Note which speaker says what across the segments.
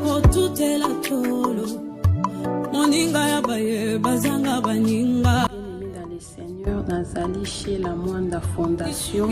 Speaker 1: kotutela tolo moninga ya baye bazanga baninga.
Speaker 2: Seigneur, nazali chez la Mwanda Fondation.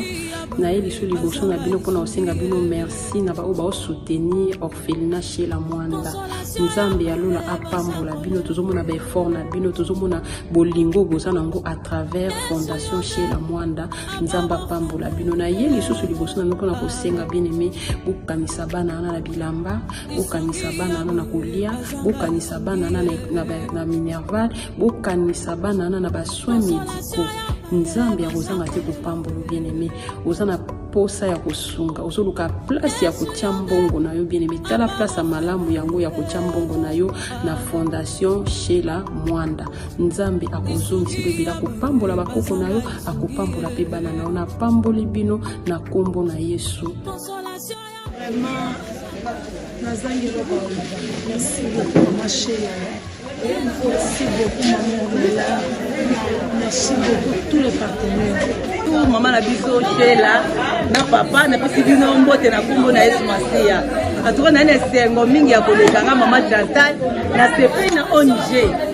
Speaker 2: Naye lisu liboso na bino mpona kosenga bino merci na baoyo baosoutenir orphelinat chez la Mwanda. Nzambe ya lola apambola bino, tozomona ba effort na bino, tozomona bolingo boza nango à travers Fondation chez la Mwanda. Nzambe apambola bino. Naye lisusu liboso na bino mpona kosenga bien aimé, bokanisa bana wana na bilamba, bokanisa bana wana na kolia, bokanisa bana wana na, na, na minerval, bokanisa bana wana na ba soins médicaux. Nzambe akozanga te kopambola bien aimé. Oza na posa ya kosunga, ozoluka place ya kotia mbongo na yo bien aimé. Tala place ya malamu yango ya kotia mbongo na yo na Fondation Sheila Mwanda. Nzambe akozongisa ebele, akopambola bakoko na yo, akopambola pe bana na yo. Napamboli bino na kombo na Yesu.
Speaker 3: Vraiment, nazangi eloko ya koloba. Merci beaucoup mama Sheila. Merci beaucoup maman Ornella. Merci beaucoup tous les partenaires.
Speaker 4: Tout mama na biso Sheila na papa napesi bino mbote na nkombo na Yesu Masiya. Atuka na esengo mingi ya koleka nga mama Chantal na sepeli na ONG.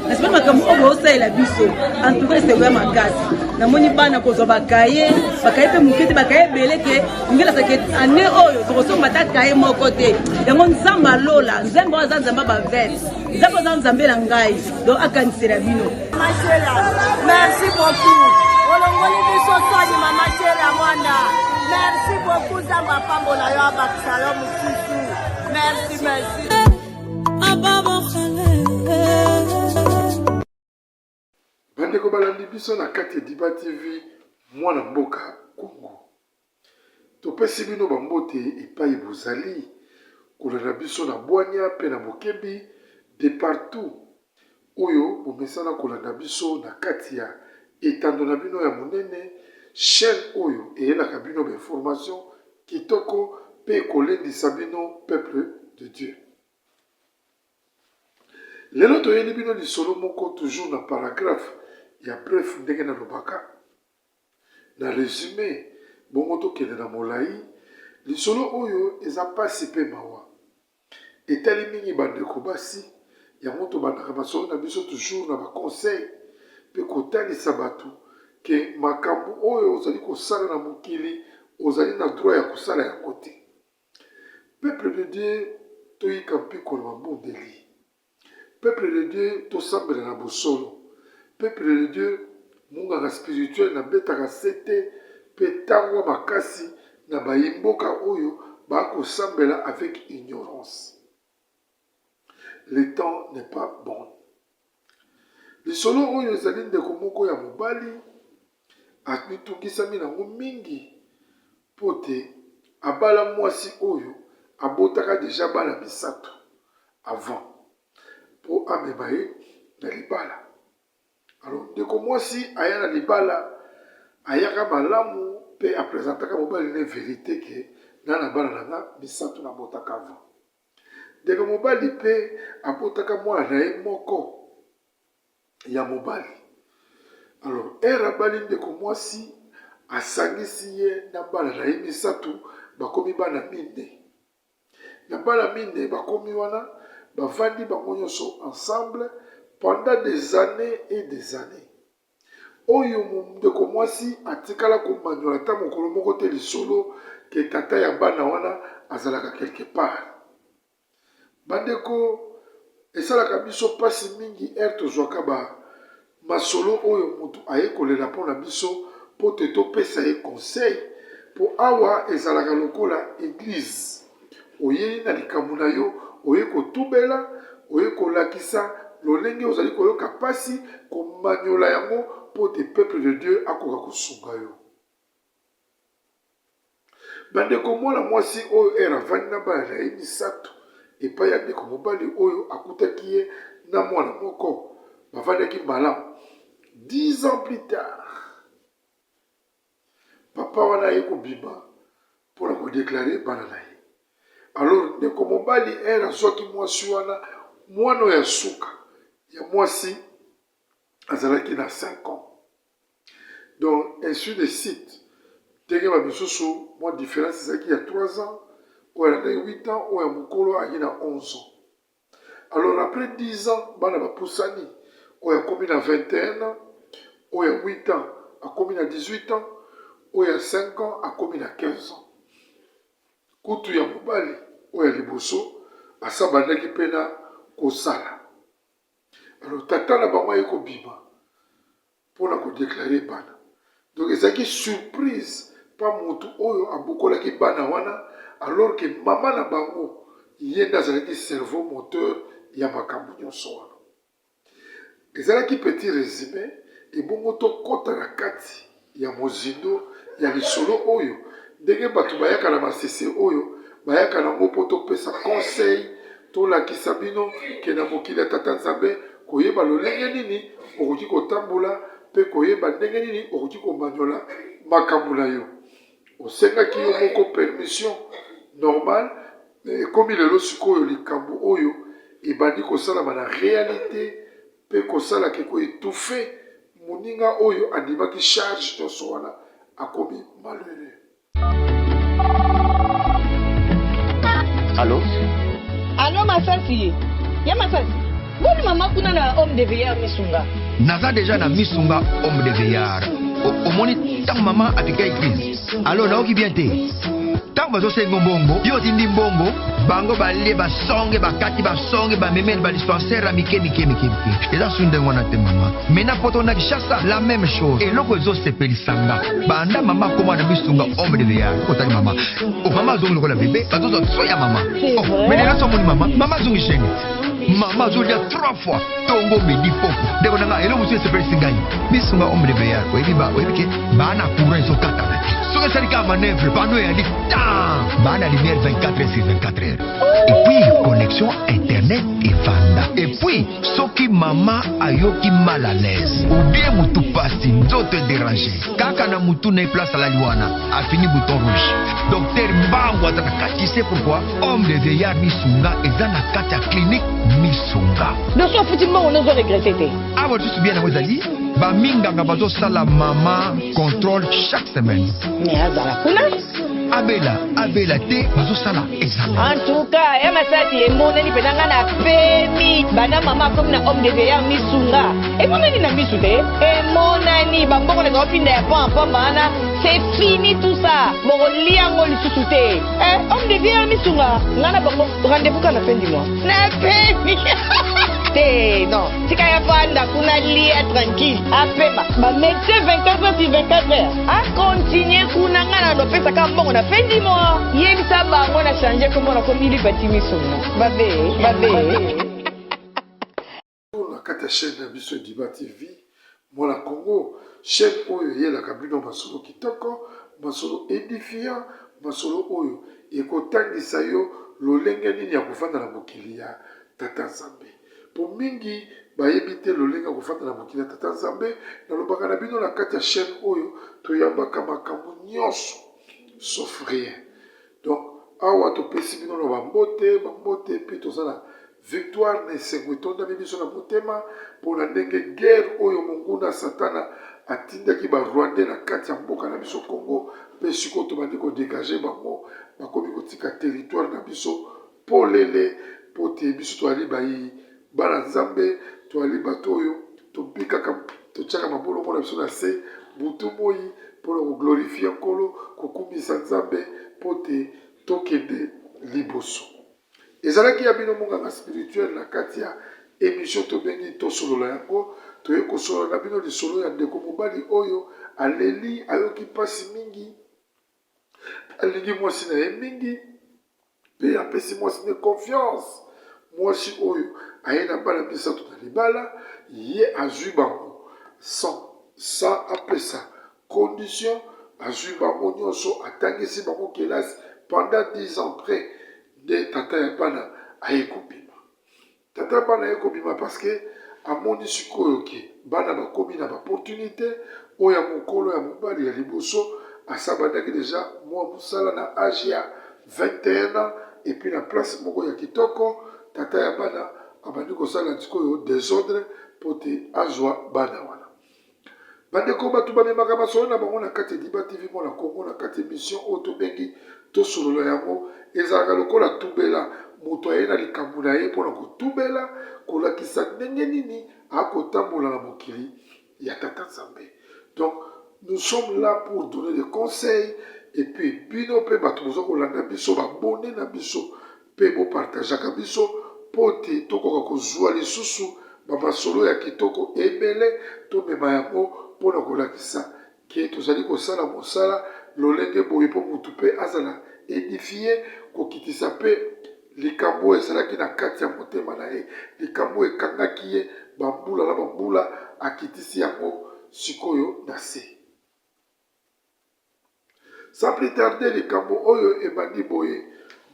Speaker 4: Na sepeli makambo oyo bosalela biso. En tout cas esengo ya makasi. Namoni bana kozwa bakaye, bakaye mpe moke te, bakaye ebele ke ngelasa ke année oyo tokosomba ata kaye moko te. Yango Nzambe alola, Nzambe oyo aza Nzambe ya bavete. Nzambe aza Nzambe na ngai, donc akanisela bino.
Speaker 5: Mama Sheila, merci beaucoup. Olongoli biso soni Mama Sheila Mwanda. Merci beaucoup Nzambe apambola yo abakisa yo mosusu. Merci, merci.
Speaker 6: Bandeko balandi biso na kati ya Diba TV mwana mboka Congo. Topesi bino ba mbote epayi bozali kolanda biso na bwania pe na bokebi de partout oyo bomesana kolanda biso na kati ya etando na bino ya monene, chaine oyo eyelaka bino ba informations kitoko pe kolendisa bino peuple de Dieu. Lelo toyeli bino lisolo moko toujours na paragraphe ya bref ndenge nalobaka na resume bongo tokende na molayi. Lisolo oyo eza pasi pe mawa, etali mingi ba ndeko basi, yango tobandaka masolo na biso toujours na ba conseils pe kotalisa batu ke makambu oyo ozali kosala na mokili ozali na droit ya kosala yango te. Peuple de Dieu toyika mpiko na mabondeli. Peuple de Dieu tosambela na bosolo. Peuple de Dieu munganga spirituel nabetaka sete pe tangwa makasi na bayi mboka oyo ba kosambela avec ignorance. Le temps n'est pas bon. Lisolo oyo ezali ndeko moko ya mobali amitungisami nango mingi mpo te abala mwasi oyo abotaka dejà bana misatu avant mpo amema ye na libala. Alors ndeko mwasi aya na libala ayaka malamu mpe a presentaka mobali ne verite que nga na bana na nga misatu nabotaka avant. Ndeko mobali mpe abotaka mwana na ye moko ya mobali. Alors heure abali ndeko mwasi asangisi ye na bana na ye misatu bakomi bana mine. Na bana mine bakomi wana bavandi bango nyonso ensemble pendant des annees et des annees. Oyo ndeko mwasi atikala komanyola ata mokolo moko te lisolo ke tata ya bana wana azalaka quelque part. Bandeko, esalaka biso pasi mingi heure tozwaka ba masolo oyo mutu aye kolela mpo na biso mpo te topesa ye conseil mpo awa ezalaka lokola eglise. Oyei na likambo na yo, oye kotubela, oye kolakisa lolenge ozali koyoka pasi, komanyola yango mpo te peuple de Dieu akoka kosunga yo. Bandeko, mwana mwasi oyo heure avandi na bana na ye misatu epai ya ndeko mobali oyo akutaki ye na mwana moko, bavandaki malamu. 10 ans plus tard, papa wana aye kobima mpo na ko declarer bana na ye. Alors ndeko mobali heure azwaki mwasi wana, mwana oyo ya suka ya mwasi azalaki na 5 ans. Donc ainsi de suite ndenge ba misusu mwa difference ezalaki ya 3 ans, oyo alandaki 8 ans, oyo ya mokolo ayaki na 11 ans. Alors après 10 ans bana bapusani, oyo akomi na 21 ans, oyo ya 8 ans akomi na 18 ans, oyo ya 5 ans akomi na 15 ans. Kutu ya mobali oyo ya liboso asi abandaki mpe na kosala. Alors tata na bango aye kobima mpo na ko declarer bana. Donc ezalaki surprise pa mutu oyo abokolaki bana wana alors que mama na bango ye nde azalaki cerveau moteur ya makambo nyonso wana. Ezalaki petit resume, ebongo tokota na kati ya mozindo ya lisolo oyo, ndenge bato bayaka na masese oyo, bayaka na yango mpo topesa conseil, tolakisa bino ke na mokili ya Tata Nzambe, koyeba lolenge nini okoki kotambola mpe koyeba ndenge nini okoki komanyola makambo na yo. Osengaki yo moko permission normal, mais ekomi lelo sikoyo likambo oyo ebandi kosalama na realite mpe kosala ke ko etouffer moninga oyo andimaki charge nyonso wana akomi malheureux.
Speaker 7: Allo?
Speaker 8: Allo Masasi? Ya Masasi? Boni mama kuna na homme de veillard Misunga?
Speaker 7: Naza deja na Misunga homme de veillard. Omoni ntango mama apikaki crise. Allo nayoki bien te. Ntango bazosenga mbongo, yo otindi mbongo, bango balie basonge bakati basonge bamemeli ba dispensaire ya mike mike mike mike. Eza su ndenge wana te mama. Mais na poto na Kinshasa la même chose. Eloko ezosepelisa nga banda mama akoma na misunga homme de veillard otali mama. Oh, mama azongi lokola bebe, bazozwa soin ya mama. Oh, mais lelo somoni mama, mama azongi chaîne. Mama azolia trois fois tongo midi poko. Ndeko na nga eloko mosusu esepelisi ngai. Misunga homme de veillard oyebi ba oyebi ke ba na courant ezokatana te. Soki esali kaka manœuvre panneau eyali tan ba na lumière 24 heures sur 24 heures. Et puis connexion internet evanda. Et puis soki mama ayoki mal à l'aise ou bien mutu pasi nzoto ederange kaka na mutu na ye place alali wana afini bouton rouge docteur mbangu aza na kati tu sais pourquoi homme de veillard misunga eza na kati ya clinique misunga.
Speaker 8: Donc soki ofuti mbongo nde ozo regrette te.
Speaker 7: Awa lisusu bien yango ezali ba minganga bazosala mama controle chaque semaine.
Speaker 8: Mais azala kuna.
Speaker 7: Abela abela te bazosala examen.
Speaker 8: En tout cas ya masasi emonani pena nga na pemi banda mama akomi na homme de veillard misunga emonani na misu te emonani bambongo na pinda ya pamba pamba wana c'est fini tout ça bokolia yango lisusu te eh, homme de veillard misunga nga na bango rendez-vous kaka na fin du mois na pemi te non tika ya vanda kuna lia tranquille apema ba médecin 24 heures sur 24 heures akontinue kuna nga na lopesaka mbongo na fin du mois yebisa bango na change kombo na komi lipati misunga babe babe.
Speaker 6: Na kati ya chaine na biso Diba TV mwana Congo, chaine oyo eyelaka bino masolo kitoko, masolo edifiant, masolo oyo ekotangisa yo lolenge nini ya kofanda na mokili ya Tata Nzambe. Po mingi bayebi te lolenge ya kofanda na mokili ya Tata Nzambe. Nalobaka na bino na kati ya chaine oyo toyambaka makambo nyonso sauf rien. Donc awa topesi bino na ba mbote, ba mbote puis toza na victoire na esengo etondami biso na motema pona ndenge guerre oyo monguna satana atindaki ba rwandais na kati ya mboka na biso Congo pe sikoyo tobandi ko degager bango bakomi kotika territoire na biso polele po te biso toali bayi bana Nzambe toali bato oyo tobikaka totiaka mabolongo na biso na se butu moyi pona ko glorifier Nkolo kokumisa Nzambe po te tokende liboso. Ezalaki ya bino monganga spirituel na kati ya emission tobengi tosolola yango toye kosolola na bino lisolo ya ndeko mobali oyo aleli ayoki pasi mingi alingi mwasi na ye mingi pe apesi mwasi ne confiance mwasi oyo aye na bana misato na libala ye azwi bango sans sans apesa condition azwi bango nyonso atangisi bango kelasi pendant 10 ans près nde tata ya bana aye kobima Tata bana aye kobima parce que amoni sikoyo ke bana bakomi na ba opportunite oyo ya mokolo ya mobali ya liboso asi abandaki dejà mua musala na age ya 21 ans et puis na place moko ya kitoko tata ya bana abandi kosala sikoyo desordre po te azua bana wana. Bandeko bato bamemaka masolo na bango na kati ya Diba TV Mwana Congo na kati ya emission oyo tobengi tosolola yango ezalaka lokola tubela. Moto aye na likambo na ye mpo na kotubela, kolakisa ndenge nini akotambola na mokili ya Tata Nzambe. Donc, nous sommes là pour donner des conseils et puis bino mpe bato boza kolanda biso, babone na biso mpe bopartageaka biso mpo te tokoka kozwa lisusu bamasolo ya kitoko ebele, tomema yango mpo na kolakisa ke tozali kosala mosala lolenge boye mpo motu mpe azala edifie, kokitisa mpe likambo oyo ezalaki na kati ya motema na ye, likambo oyo ekangaki ye bambula na bambula, akitisi yango sikoyo na se. Sans plus tarder, likambo oyo ebandi boye.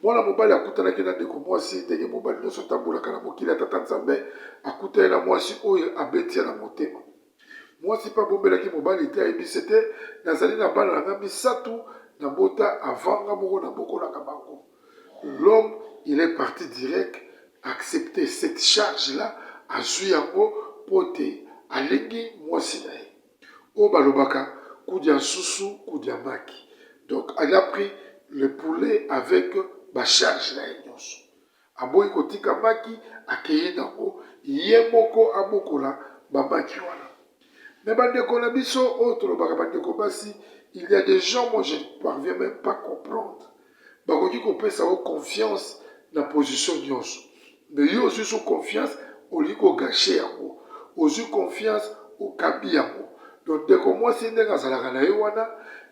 Speaker 6: Mwana mobali akutanaki na ndeko mwasi, ndenge mobali nyonso atambolaka na mokili ya Tata Nzambe, akutani na mwasi oyo abeti ye na motema. Mwasi mpe abombelaki mobali te, ayebisi ete, Nazali na bana na ngai misatu, nabota avant nga moko nabokolaka bango. L'homme, il est parti direct accepter cette charge là, azui yango mpo te alingi mwasi na ye. Oyo balobaka kudia nsusu kudia maki. Donc elle a pris le poulet avec ba charge na ye nyonso. Aboyi kotika maki, akeyi nango ye moko abokola ba maki wana. Mais ba ndeko na biso oyo tolobaka ba ndeko basi, il y a des gens moi je ne parviens meme pas comprendre. Bakoki kopesa yo confiance na position nyonso. Mais yo ozwi so confiance, olingi ko gacher yango. Ozwi confiance, okabi yango. Donc ndeko mwasi ndenge azalaka na ye wana,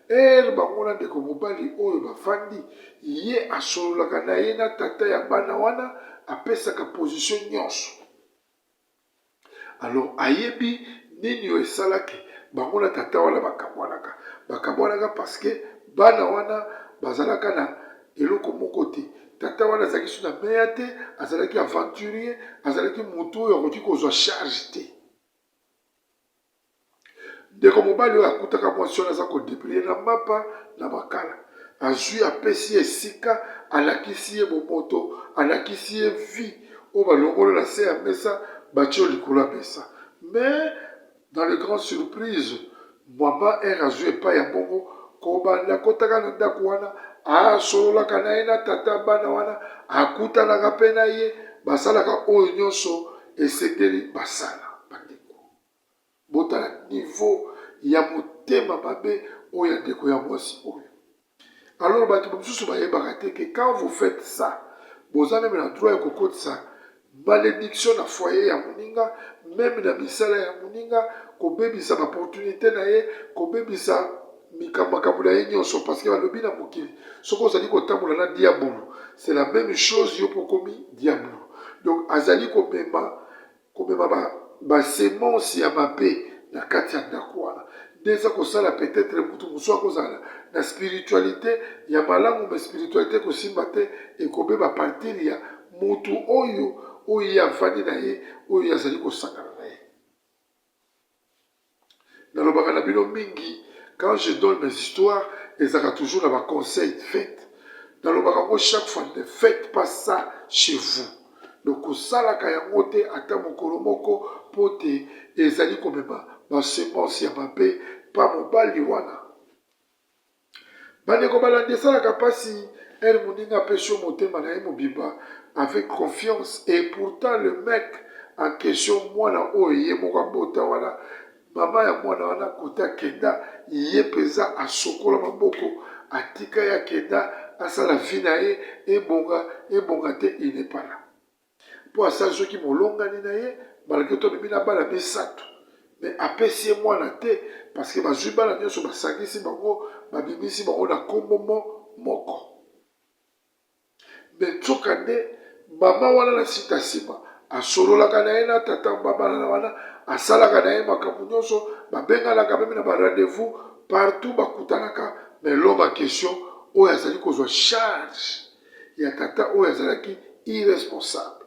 Speaker 6: heure bango na ndeko mobali oyo bafandi, ye asololaka na ye na tata ya bana wana, apesaka position nyonso. Alors ayebi nini oyo esalaki bango na tata wana bakabwanaka. Bakabwanaka parce que bana wana bazalaka na eloko moko te. Tata wana azalaki su na meya te, azalaki aventurier, azalaki motu oyo akoki kozwa charge te. Ndeko mobali oyo akutaka mwasi wana aza ko debrouiller na mapa na makala. Azui apesi ye esika, alakisi ye bomoto, alakisi ye vie oyo balongoli na se ya mesa batie yo likolo ya mesa. Mais dans le grand surprise, maman heure azui epai ya bongo, kobanda akotaka na ndaku wana asololaka na ye na tata bana wana, akutanaka pe na ye, basalaka oyo nionso esengeli basala. Bandeko. Botala niveau ya motema mabe oyo ya ndeko ya mwasi oyo. Alors bato mosusu bayebaka te que quand vous faites ça, boza meme na droit ya kokotisa malediction na foyer ya moninga, meme na misala ya moninga, kobebisa ba opportunite na ye, kobebisa makambo na ye nyonso, parce que balobi na mokili soki ozali kotambola na diabulu, c'est la meme chose yo mpe okomi diabulu. Donc azali komema Komema ba ba semences ya mabe na kati ya ndaku wana nde eza kosala peut etre mutu mosusu akozala na spiritualite ya malamu mais spiritualite ekosimba te, ekobeba partir ya mutu oyo oyo ye avandi na ye oyo ye azali kosangana na ye. Nalobaka na bino mingi quand je donne mes histoires ezalaka toujours na ba conseils faites. Nalobaka yango chaque fois ne faites pas ça chez vous. Donc kosalaka yango te ata mokolo moko po te ezali komema ba semences ya mabe pa mobali wana. Bandeko balandi esalaka pasi heure moninga apesi yo motema na ye mobimba avec confiance et pourtant le mec en question mwana oyo ye moko abota wana mama ya mwana wana kote akenda ye penza asokola maboko atika ye akenda asala vie na ye ebonga ebonga te il n'est pas là. Po asali soki molongani na ye malgre tout abimi na bana misatu mais apesi ye mwana te parce que bazui bana nionso basangisi bango babimisi bango na kombo moko mais nzoka nde mama wana na sita sima asololaka na ye na tata ba bana na wana asalaka na ye makambo nionso babenganaka meme na ba rendez-vous partout bakutanaka mais l'homme en question oyo azali kozwa charge ya tata oyo azalaki irresponsable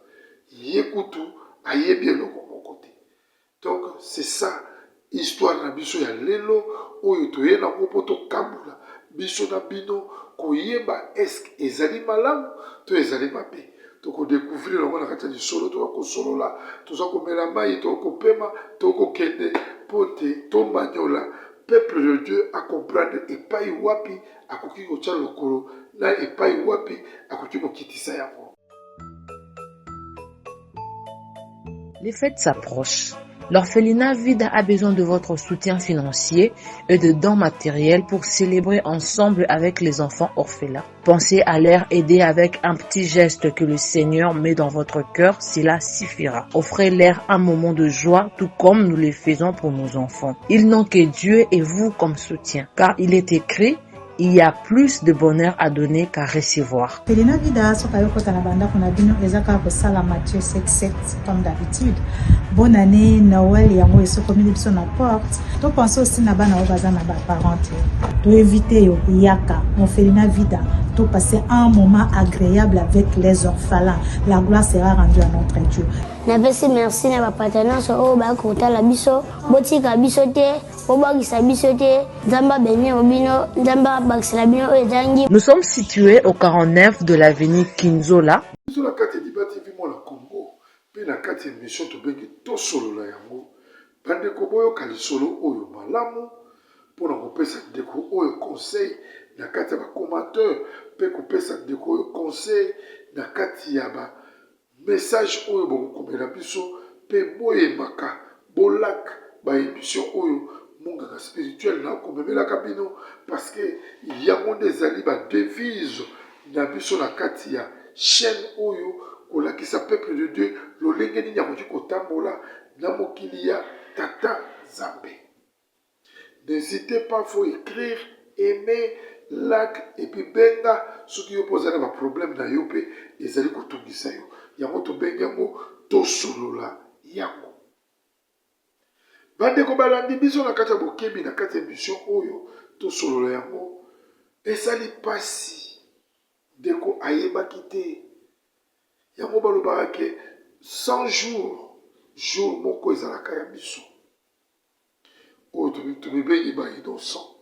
Speaker 6: ye kutu ayebi eloko moko te donc c'est ça histoire na biso ya lelo oyo toye nango mpo tokabola biso na bino koyeba eske ezali malamu to ezali mabe tokodecouvrir yango na kati ya lisolo toza kosolola toza komela mai toza kopema tokokende mpo te tomanyola peuple de Dieu a comprendre epai wapi akoki kotya lokolo na epai wapi akoki kokitisa yango.
Speaker 9: Les fêtes s'approchent. L'orphelinat Vida a besoin de votre soutien financier et de dons matériels pour célébrer ensemble avec les enfants orphelins. Pensez à leur aider avec un petit geste que le Seigneur met dans votre cœur, cela suffira. Offrez-leur un moment de joie, tout comme nous le faisons pour nos enfants. Ils n'ont que Dieu et vous comme soutien, car il est écrit, il y a plus de bonheur à donner qu'à recevoir.
Speaker 10: Felina Vida soki ayo kota na bandako na bino eza kaka kosala Matthieu 7 7 comme d'habitude. Bonne année Noël yango esokomeli biso na porte. To pense aussi na bana oyo baza na ba parents te. To éviter yo yaka mon Felina Vida to passer un moment agréable avec les orphelins. La gloire sera rendue à notre Dieu.
Speaker 11: Napesi merci na bapata nyonso oyo bayaki kotala biso botika biso te bobwakisa biso te nzambe abenir bino nzambe abakisela bino oyo ezangi
Speaker 9: Nous sommes situés au 49 de l'avenue Kinzola.
Speaker 6: Biso na kati ya Diba TV mwana Congo pe na kati ya emission tobengi tosolola yango bandeko boyoka lisolo oyo malamu pona kopesa ndeko oyo conseil na kati ya ba commentaire pe kopesa ndeko oyo conseil na kati ya ba Message oyo bokokomela biso pe boyemaka bo lak ba emission oyo munganga spirituel na komemelaka bino parce que yango nde ezali ba devise na biso na kati ya chaine oyo kolakisa peuple de Dieu lolenge nini akoki kotambola na mokili ya tata Nzambe. N'hesitez pas faut ecrire, aimer, like et puis benga soki yo pe ozali na ba problème na yo pe ezali kotungisa yo. Yango tobengi yango tosolola yango. Bandeko balandi biso na kati ya bokebi na kati ya emission oyo tosolola yango esali pasi ndeko ayebaki te yango balobaka ke 100 jours jour moko ezalaka ya biso. oyo tomibengi ba innocent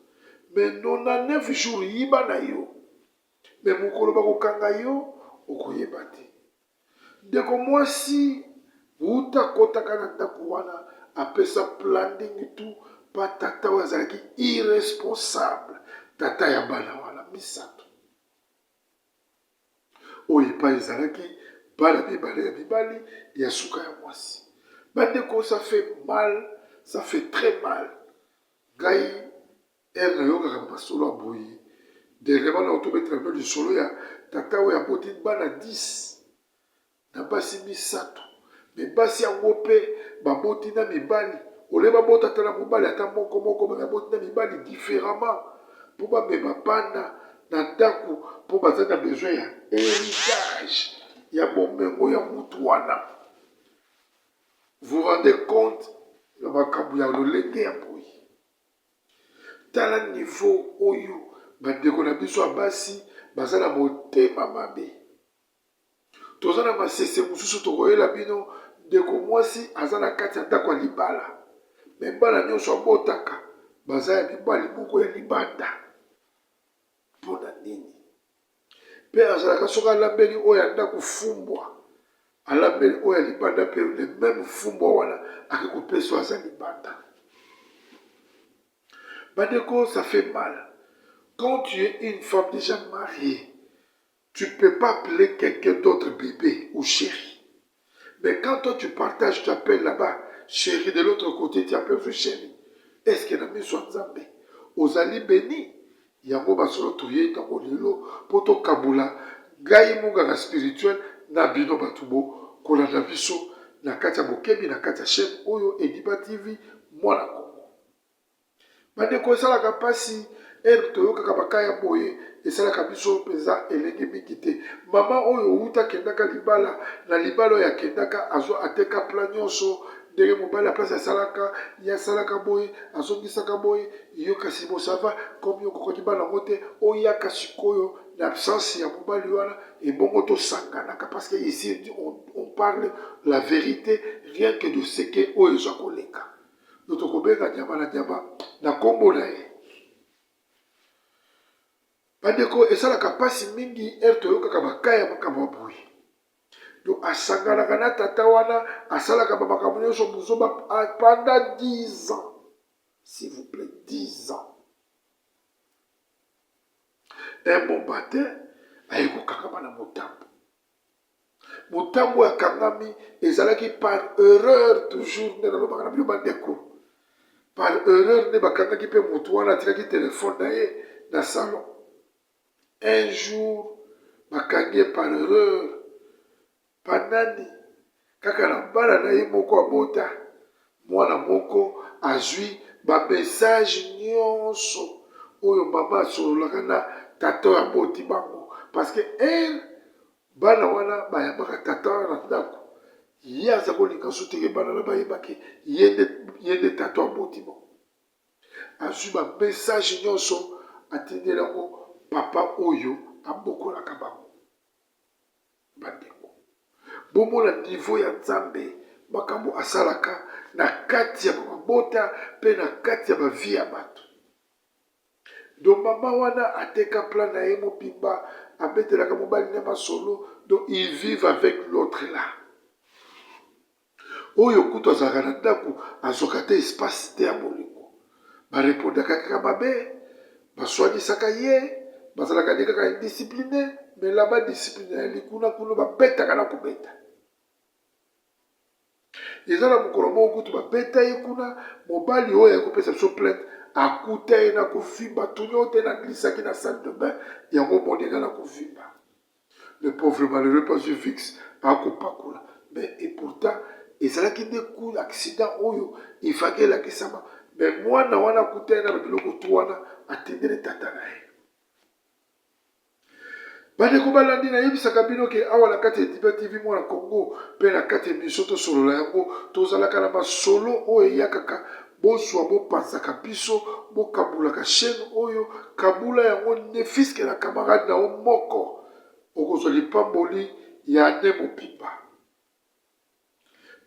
Speaker 6: mais 99 jours yiba na yo mais mokolo bakokanga yo okoyeba te ndeko mwasi wuta akotaka na ndako wana apesa planning tout pa tata oyo azalaki irresponsable tata ya bana wana misato oyo epai ezalaki bana mibale ya mibali ya suka ya mwasi. Bandeko, ça fait mal, ça fait très mal. Ngai heure nayokaka masolo ya boye, dernièrement na tobetela bino lisolo ya tata oyo aboti bana 10 na basi misatu mais basi yango pe baboti na mibali olie babota ata na mobali ata moko moko mais baboti na mibali differemment po bamema bana na ndaku po baza na besoin ya heritage ya bomengo ya mutu wana vous rendez compte na makambo ya lolenge ya boye tala niveau oyo bandeko na biso ya basi baza na motema mabe Toza na masese mosusu tokoyela bino ndeko mwasi aza na kati ya ndako ya libala me bana nyonso abotaka baza ya mibali moko ya libanda mpo na nini mpe azalaka soki alambeli oyo ya ndako fumbwa alambeli oyo ya libanda mpe le meme fumbwa wana ake kopesa oyo aza libanda bandeko ça fait mal quand tu es une femme déjà mariée Tu peux pas appeler quelqu'un d'autre bebe ou chéri. Mais quand toi tu partages, tu appelles là-bas chéri, de l'autre côté tu appelles aussi chéri. Est-ce que na miso ya Nzambe ozali béni? Yango basolo toyei ntango lelo mpo tokabula ngai monganga spirituel na bino bato bo kolanda biso na kati ya bokebi na kati ya chaîne oyo Ediba TV mwana Kongo. Bandeko esalaka mpasi heure toyokaka ba cas ya boye esalaka biso mpenza elengi mingi te. Mama oyo wuta akendaka libala na libala oyo akendaka azwa ateka plan nyonso ndenge mobali ya place asalaka ye asalaka boye azongisaka boye yo kasi bo ça va comme yo okokaki bana yango te oyaka sikoyo na absence ya mobali wana ebongo tosanganaka parce que ici on, on parle la verite rien que de ce que oyo eza koleka. Donc tokobenga nyama na nyama na kombo na ye. Bandeko esalaka mpasi mingi heure toyokaka baka ya makambo ya boye. Donc asanganaka na tata wana asalaka ba makambo nyonso buzoba pendant 10 ans. S'il vous plaît, 10 ans. Un bon matin aye kokangama na motambo. Motambo oyo akangami ezalaki par erreur toujours nde nalobaka na bino bandeko. Par erreur nde bakangaki mpe motu wana atikaki telefone na ye na salon. Un jour bakangi ye par erreur pa nani kaka na bana na ye moko abota mwana moko azwi ba message nyonso oyo mama asololaka na tata oyo aboti bango parce que heure bana wana bayambaka tata wana na ndako ye aza kolinga su teke bana na bayebake ye nde tata oyo aboti bango azwi ba message nyonso atindeli yango papa oyo abokolaka bango Bandeko, bomona niveau ya Nzambe makambo asalaka na kati ya ba mabota pe na kati ya ba vie ya bato. Donc mama wana ateka plan na ye mobimba, abetelaka mobali na ye masolo, donc ils vivent avec l'autre là. Oyo kutu azalaka na ndaku azwaka ata espace te ya bolingo. Ba repondaka kaka mabe, baswanisaka ye, bazalaka nde kaka indiscipline, mais là-bas discipline ezali kuna kuna babetaka na kobeta. Eza na mokolo moko kutu babeta ye kuna, mobali oyo aye kopesa biso plainte akuta ye na kovimba, tuni oyo te na glissaki na salle de bain, yango omoni nga na kovimba. Le pauvre malheureux pe azui vicks akopakola mais et pourtant ezalaki nde coup accident oyo il fallait elakisama mais mwana wana akutani na ba biloko tout wana atindeli tata na ye. Bandeko balandi nayebisaka bino ke awa na kati ya Ediba TV mwana Congo pe na kati ya emission tosolola yango tozalaka na masolo oyo eyakaka bozwa bopanzaka biso bokabulaka chaine oyo kabula yango ne fiske na camarade na yo moko okozwa lipamboli ya annee mobimba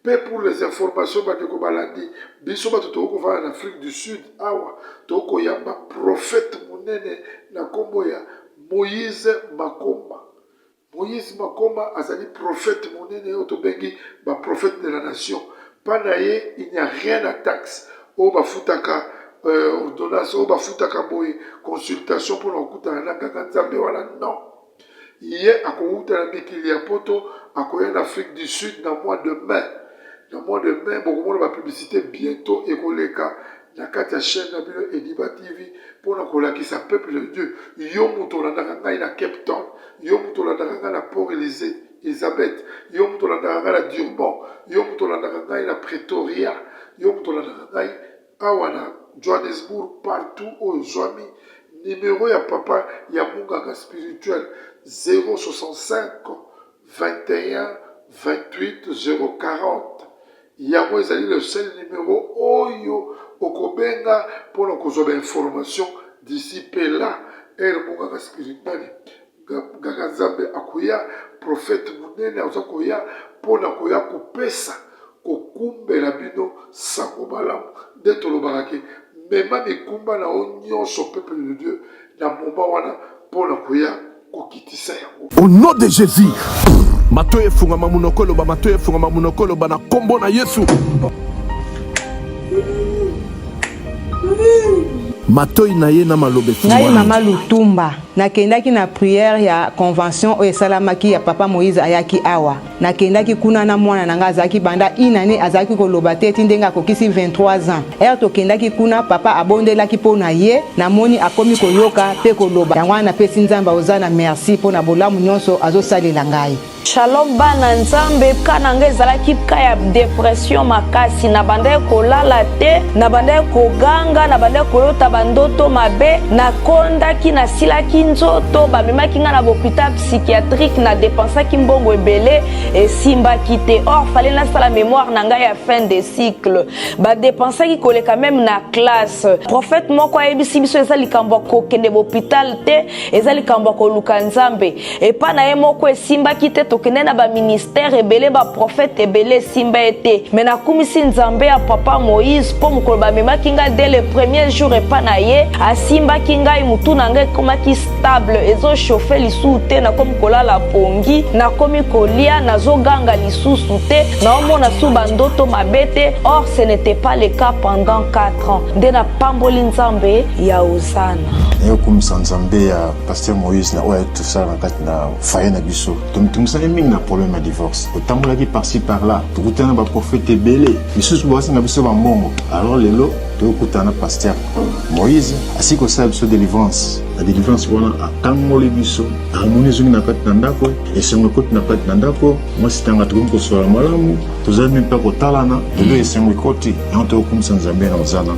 Speaker 6: pe pour les informations bandeko balandi biso bato tokoki kovanda na Afrique du Sud awa tokoki koyamba prophète monene na nkombo ya Moïse Makomba Moïse Makoma azali prophète monene oyo tobengi ba prophète de la nation. Pa na ye il n'y a rien na taxe oyo bafutaka euh, ordonnance oyo bafutaka boye consultation mpona kokutana na nganga nzambe wana non. Ye akowuta na mikili ya poto akoya na Afrique du Sud na mois de mai. Na mois de mai bokomona ba publicité bientôt ekoleka na kati ya chaîne na bino Ediba TV pona kolakisa peuple de Dieu yo moto olandaka ngai na Cape Town yo moto olandaka ngai na Port Elizabeth yo moto olandaka ngai na Durban yo moto olandaka ngai na Pretoria yo moto olandaka ngai awa na Johannesburg partout oyo ozwami numero ya papa ya munganga spirituel 065 21 28 040 Yango ezali le seul numero oyo okobenga pona kozwa ba information d'ici pe là heure monganga spirit nani nganga nzambe akoya prophète munene aza koya pona koya kopesa kokumbela bino sango malamu nde tolobaka ke mema mikumba na yo nyonso peuple de Dieu na moment wana pona koya kokitisa yango.
Speaker 12: Au nom de Jesus. Matoyi efungama munoko eloba matoyi efungama munoko eloba na kombo na Yesu. Matoyi na ye na maloba
Speaker 13: Ngai
Speaker 12: efungwami.
Speaker 13: mama Lutumba nakendaki na prière ya convention oyo esalamaki ya papa Moïse ayaki awa Nakendaki kuna na mwana na ngai azalaki banda une annee azalaki koloba te ti ndenge akokisi 23 ans. Heure tokendaki kuna papa abondelaki po na ye, namoni akomi koyoka pe koloba yango wana napesi Nzambe Hozana merci po na bolamu nionso azosalela ngai.
Speaker 14: Shalom bana nzambe cas na nga ezalaki cas ya depression makasi na bandaki kolala te na bandaki koganga na bandaki kolota ba ndoto mabe nakondaki nasilaki nzoto bamemaki nga na bopital psychiatrique na depensaki mbongo ebele esimbaki te or fallait nasala mémoire na ngai ya fin de cycle badepensaki koleka meme na classe prophète moko ayebisi biso eza likambo ya kokende bopital te eza likambo ya koluka nzambe epa na ye moko esimbaki te tokende na baministère ebele baprofete ebele esimba ye te me nakumisi nzambe ya papa moïse mpo mokolo bamemaki ngai dès le premier jour epa na ye asimbaki ngai motu na ngai ekomaki stable ezo chauffe lisusu te nakomi kolala pongi nakomi kolia nazoganga lisusu te naomona su bandoto mabe te or ce n'était pas le cas pendant 4 ans nde napamboli nzambe ya ozana
Speaker 15: naye kokumisa nzambe ya pasteur moïse na oyo ayaki tosala na kati na faye na biso tomitungisaki. mingi na problème ya divorce. Totambolaki par-ci par-là, tokutana na ba prophètes ebele, misusu basenga biso ba mbongo. Alors lelo tokutana na pasteur Moïse, asili kosala biso delivrance. Na delivrance wana akangoli biso, harmonie ezongi na kati na ndako, esengo ekoti na kati na ndako, mwasi tanga tokomi kosolola malamu, tozali mpe kotalana, lelo esengo ekoti, yango tokokumisa Nzambe na Ozana.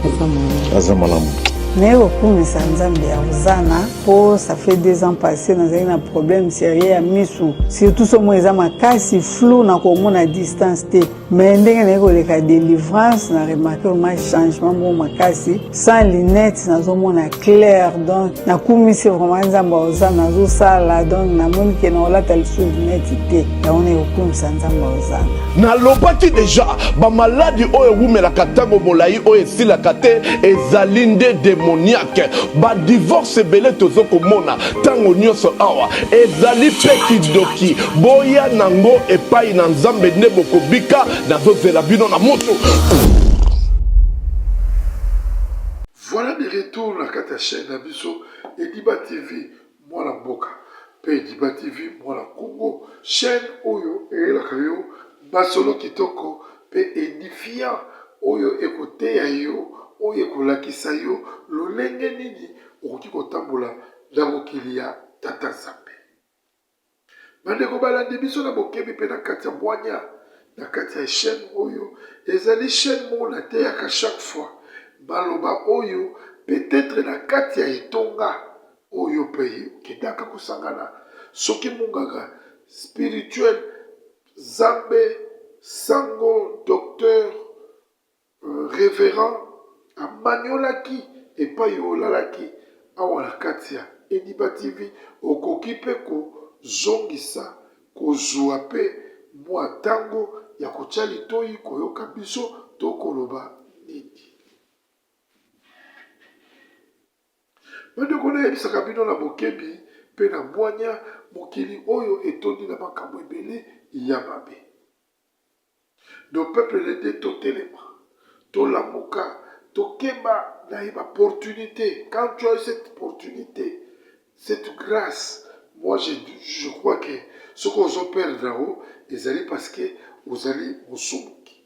Speaker 15: Aza malamu.
Speaker 16: Naye kokumisa Nzambe ya Ozana po ça fait deux ans passé nazali na problème sérieux ya misu surtout somo eza makasi flou na komona distance te mais ndenge naye koleka délivrance na remarque vraiment changement moko makasi sans lunette nazomona clair donc nakumisi vraiment nzambe ozana nazosala donc namoni ke nakolata lisusu lunette te yango naye kokumisa nzambe ozana
Speaker 12: Nalobaki deja, ba maladi oyo ewumelaka tango molayi oyo esilaka te ezali nde demoniaque. Ba divorce ebele tozo komona tango nionso awa ezali pe kindoki. Boya nango epayi na Nzambe nde bokobika, nazo zela bino na moto.
Speaker 6: Voilà de retour na kati ya chaine na biso Ediba TV Mwana mboka pe Ediba TV mwana Congo chaine oyo eyelaka yo masolo kitoko pe edifiant oyo ekoteya yo oyo ekolakisa yo lolenge nini okoki kotambola na mokili ya Tata Nzambe. Bandeko balandi biso na bokebi pe na kati ya bwanya na kati ya chaine oyo ezali chaine moko nateyaka chaque fois maloba oyo peut-etre na kati ya etonga oyo pe okendaka kosangana soki munganga spirituel zambe sango docteur Reverend amaniolaki epai olalaki awa na kati ya Ediba TV okoki pe kozongisa kozua pe mua tango ya kotia litoyi koyoka biso tokoloba nini. Bandeko nayebisaka bino na bokebi pe na bwanya mokili oyo etondi na makambo ebele ya mabe. Donc peuple de Dieu totelema, tolamuka, tokeba na ye ba opportunité. Quand tu as eu cette opportunité, cette grâce, moi je, je crois que soki ozo perdre yango ezali parce que ozali mosumuki.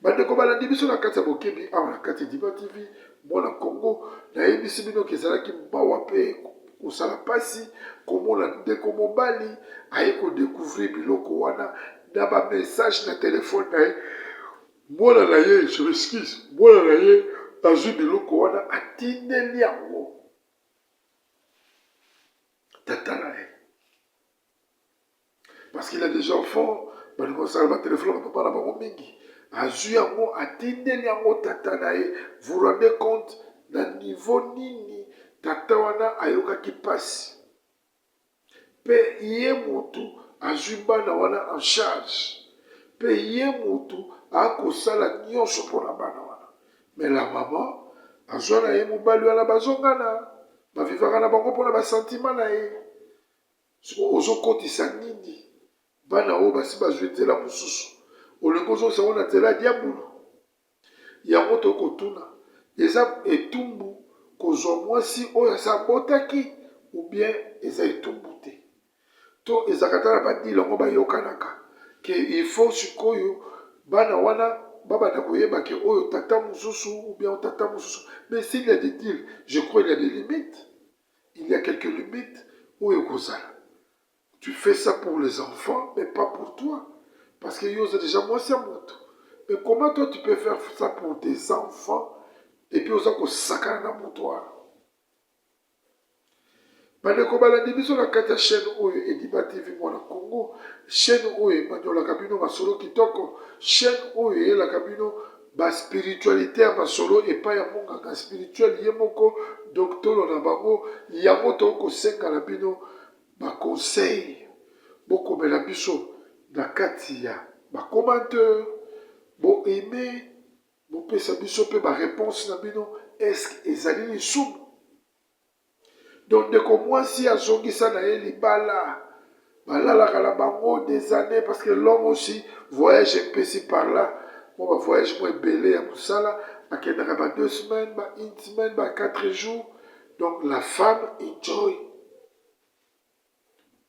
Speaker 6: Bandeko balandi biso na kati ya bokebi awa na kati ya Diva TV, mwana Congo, nayebisi bino ke ezalaki mawa mpe kosala pasi komona ndeko mobali aye ko decouvrir biloko wana na ba message na telephone na ye mwana na ye je m'excuse mwana na ye azwi biloko wana atindeli yango tata na ye parce qu'il a des enfants balingi kosala batelefone na papa na bango mingi azwi yango atindeli yango tata na ye vous rendez compte na niveau nini tata wana ayokaki mpasi mpe ye mutu azwi bana wana en charge mpe ye mutu akosala nyonso mpo na bana wana mais la maman azwa na ye mobali wana bazongana bavivaka na bango mpo na basentiment na ye sikoyo ozokotisa nini bana oyo basi bazwi nzela mosusu olingi ozongisa yango na nzela ya diabulu Yango tokoki kotuna, eza etumbu kozwa mwasi oyo asi abotaki ou bien eza etumbu te? To ezalaka ata na ba deal yango bayokanaka que il faut sikoyo bana wana babanda koyeba que oyo tata mosusu ou bien tata mosusu. Mais s'il y a des deals, je crois il y a des limites, il y a quelques limites oyo ekozala. Tu fais ça pour les enfants mais pas pour toi parce que yo oza dejà mwasi ya moto mais comment toi tu peux faire ça pour tes enfants et puis oza kosakana na moto wana bandeko balandi biso na kati ya chaîne oyo ediba tv mwana congo chaîne oyo emaniolaka bino masolo kitoko chaîne oyo eyelaka bino ba spiritualité ya masolo epai ya monganga spirituel ye moko doktolo na bango yango tokosenga na bino Ba conseils bokomela biso na kati ya ba commentaires, bo aimer, bopesa biso pe ba reponses na bino, est ce que ezali lisumu? Donc ndeko mwasi azongisa na ye libala, balalaka na bango des annees parce que l'homme aussi voyage epesi par là, mwa ba voyage mwa ebele ya mosala, akendaka ba deux semaines, ba une semaine, ba quatre jours, donc la femme enjoy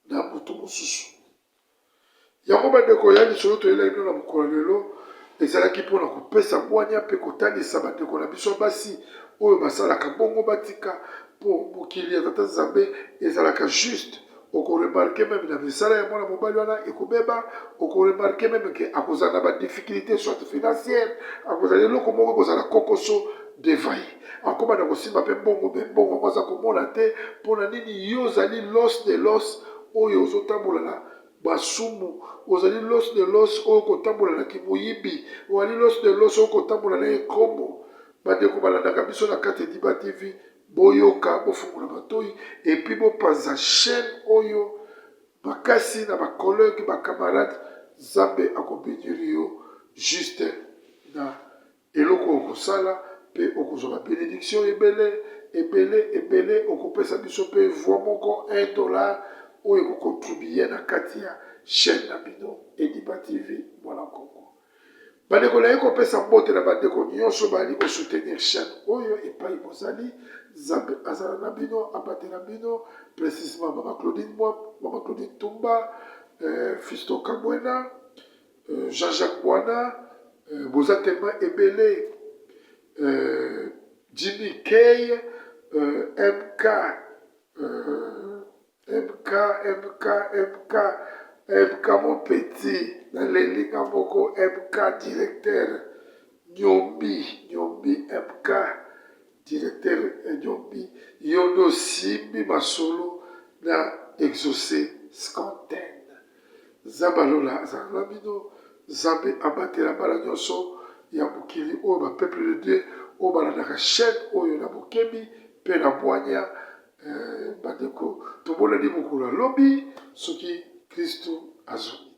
Speaker 6: na moto mosusu. Yango bandeko ya lisolo toyelaki bino na mokolo ya lelo ezalaki mpo na kopesa bwania mpe kotalisa bandeko na biso ya basi oyo basalaka bongo batika mpo mokili ya Tata Nzambe ezalaka juste. Oko remarquer meme na misala ya mwana mobali wana ekobeba, oko remarquer meme ke akozala na ba difficultes soit financière, akozala eloko moko ekozala kokoso devant ye. Akobanda kosimba mpe mbongo mais mbongo yango aza komona te mpo na nini yo ozali l'os de l'os oyo ozotambola na masumu, ozali l'os de l'os oyo kotambola na kimoyibi, ozali l'os de l'os oyo kotambola na ekobo. Bandeko balandaka biso na kati ya Ediba TV, boyoka, bofungola matoyi et puis bopanza chaine oyo makasi na ba collegues, ba camarades. Nzambe ako benir yo juste na Eloko okosala pe okozwa ba benediction ebele ebele ebele okopesa biso pe voix moko un dollar oyo eko contribuer na kati ya chaine na bino Ediba TV mwana Congo. Bandeko naye kopesa mbote na bandeko nyonso bazali ko soutenir chaine oyo epai bozali Nzambe azala na bino abatela bino precisement mama Claudine Mwam, mama Claudine Tumba, euh, Fiston Kamwena Euh, Jean-Jacques Bwana, euh, boza tellement ebele, euh, Jimmy Kay, euh, MK, euh, MK, MK, MK, MK mon petit, naleli nga moko MK directeur, Nyombi, Nyombi MK directeur Nyombi, yo nde osimbi masolo na exaucé Scanten. Nzambe ya lola azala na bino, Nzambe abatela bana nionso ya mokili oyo ba peuple de Dieu oyo balandaka chaine oyo na bokebi pe na bwanya eh, bandeko tomonani mokolo ya lobi soki Kristu azongi.